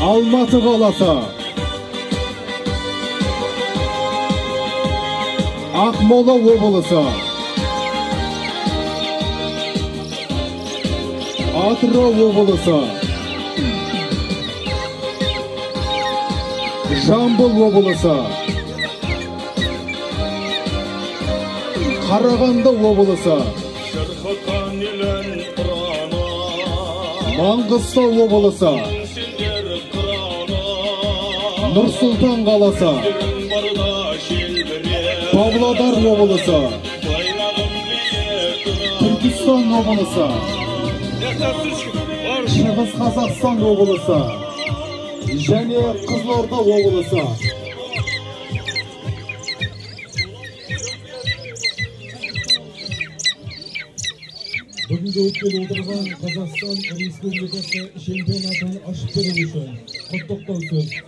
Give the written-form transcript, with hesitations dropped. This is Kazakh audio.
Алматы қаласы, Ақмола облысы, Атырау облысы, Жамбыл облысы, Қарағанды облысы, Маңғыстау облысы, Нұр-Сұлтан қаласы, Павлодар облысы, Түркістан облысы, Шығыс Қазақстан облысы және Қызылорда облысы. Бүгінгі өткелі отырған Қазақстан Республикасы чемпионатын ашып беру үшін құттықтау сөз